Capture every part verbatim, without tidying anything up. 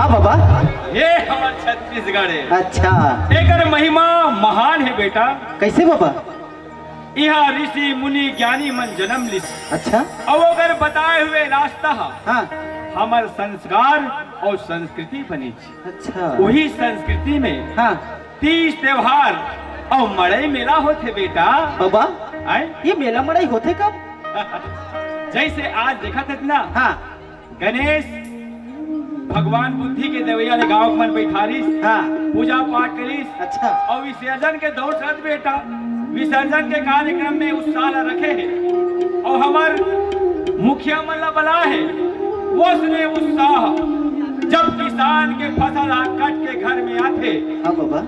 हाँ बाबा। ये हमर छत्तीसगढ़ है। अच्छा। एकर महिमा महान है बेटा। कैसे बाबा? इहाँ ऋषि मुनि ज्ञानी मन जन्म लिस। अच्छा। अउ ओकर बताए हुए रास्ता ह हाँ। हमर संस्कार अउ संस्कृति बने। अच्छा। वही संस्कृति में हाँ। तीज त्योहार अउ मड़ई मेला होथे बेटा। बाबा, आय? ये मेला मड़ई होथे कब? जैसे आज देखत हस ना, हाँ। गणेश भगवान बुद्धि के देवैया ले गाँव के मन बैठारिस, हाँ। पूजा पाठ करिस, अच्छा। अउ विसर्जन के दौर चलत बेटा, विसर्जन के कार्यक्रम में उत्साह ला रखे हे, अउ हमर मुखिया मन ला बला हे, वोसने उत्साह जब किसान के फसल ह कट के घर में आथे, हाँ बाबा।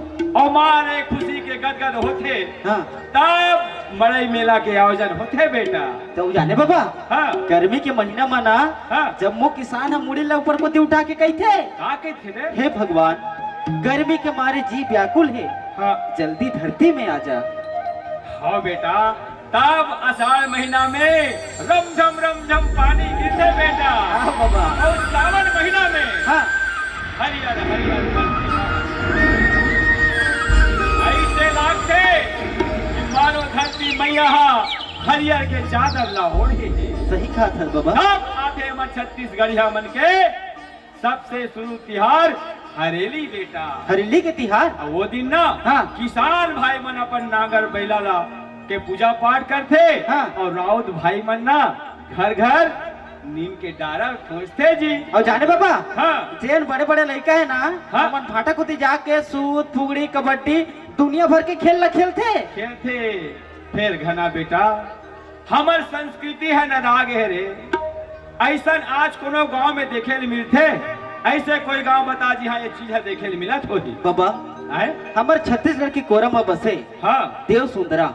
अउ मारे खुशी के गदगद होथे, हाँ। तब मड़ई मेला के आयोजन होथे बेटा। त जाने बाबा, हाँ। गर्मी के महीना म ना, हाँ। जम्मो किसान ह मुड़ी ला ऊपर कोती उठा के कहिथे, का कहिथे रे? हे भगवान, गर्मी के मारे जी व्याकुल हे, हाँ। जल्दी धरती में आ जा। हाँ बेटा, तब आषाढ़ महीना में रमझम रमझम पानी गिरथे बेटा। हाँ बाबा। अउ सावन महीना में हाँ। हरियर हरियर पत्ती। ऐसे लागथे कि मानो धरती मैया ह हरियर के चादर ला ओढ़े हे। सही कहा था बाबा। तब आथे हमर छत्तीसगढ़िया मन के सबसे शुरू तिहार हरेली बेटा। हरेली के तिहार? अउ वो दिन ना हाँ। किसान भाई मन अपन नांगर बैला ला के पूजा पाठ करथे हाँ। अउ राउत भाई मन ना घर घर नीम के डारा खोजथे जी। अउ जाने बाबा, हाँ। जेन बड़े बड़े लइका हे ना, हाँ। ओमन भाटा कोती जाके सूत, फुगड़ी, कबड्डी, दुनिया भर के खेल ला खेलथे। खेलथे। फेर घना बेटा, हमर संस्कृति ह नंदा गे हे रे। अइसन आज कोनो गांव में देखे ल मिलथे? अइसे कोई गांव बता जिहां ये चीज ह देखे ल मिलत होही? बाबा, आय? हमर छत्तीसगढ़ के कोरबा म बसे हाँ। देव सुंदरा।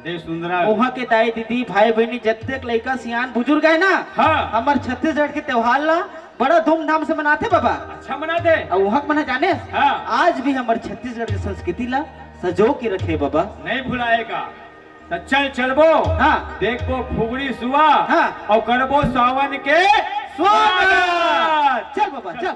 देव सुंदरा। उहाँ के दाई दीदी, भाई बहिनी, जतेक लइका सियान बुजुर्ग हे ना, हाँ। हमर छत्तीसगढ़ के त्योहार ला बड़ा धूमधाम से मनाथे बाबा। अच्छा मनाथे? अउ उहाँ के मना जाने? हाँ। आज भी हमर छत्तीसगढ़ के संस्कृति ला सजो के रखे बाबा। नहीं भुलाएगा। त चल चलबो, हाँ। देखबो फुगड़ी सुआ, हाँ। अउ करबो सावन के स्वागत। स्वागत। चल बाबा, चल।